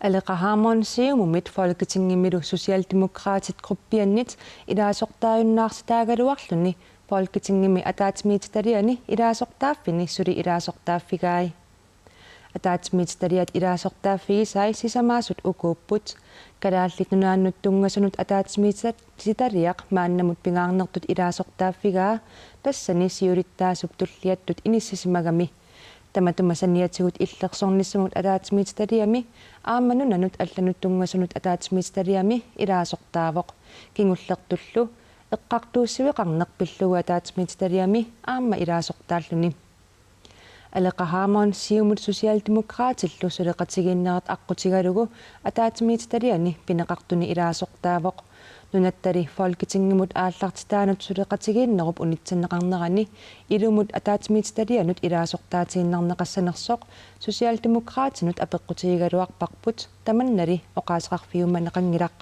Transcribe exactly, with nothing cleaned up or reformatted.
Aleqa Hammond Siumumit Folketingimilu Socialdemokraatit gruppiannit ilaasortaajunnaarsitaagaluarluni Folketingimi ataatsimiititaliani ilaasortaaffini suli ilaasortaaffigai. Ataatsimiititaliat ilaasortaaffigisai sisamaasut ukuupput: Kalaallit Nunaannut tunngasunut ataatsimiititaliaq maannamut pingaarnertut ilaasortaaffigaa, tassani siulittaasup tulliattut inissisimagami. Tamatuma saniatigut illersornissamut ataatsimiititaliami aamma nunanut allanut tunngasunut ataatsimiititaliami ilaasortaavoq. Kingullertullu eqqartuussiveqarneq pillugu ataatsimiititaliami aamma ilaasortaalluni. Aleqa Hammond Siumut Socialdemokraatillu suleqatigiinnerat aqqutigalugu ataatsimiititaliani pineqartuni ilaasortaavoq. Nunattali Folketingimut aallartitaanut suleqatigiinnerup unitsinneqarnerani ilumut ataatsimiititalianut ilaasortaatiinnarneqassanersoq Socialdemokraatinut apeqqutigigaluarparput, tamannali oqaaseqarfiumaneqanngilaq.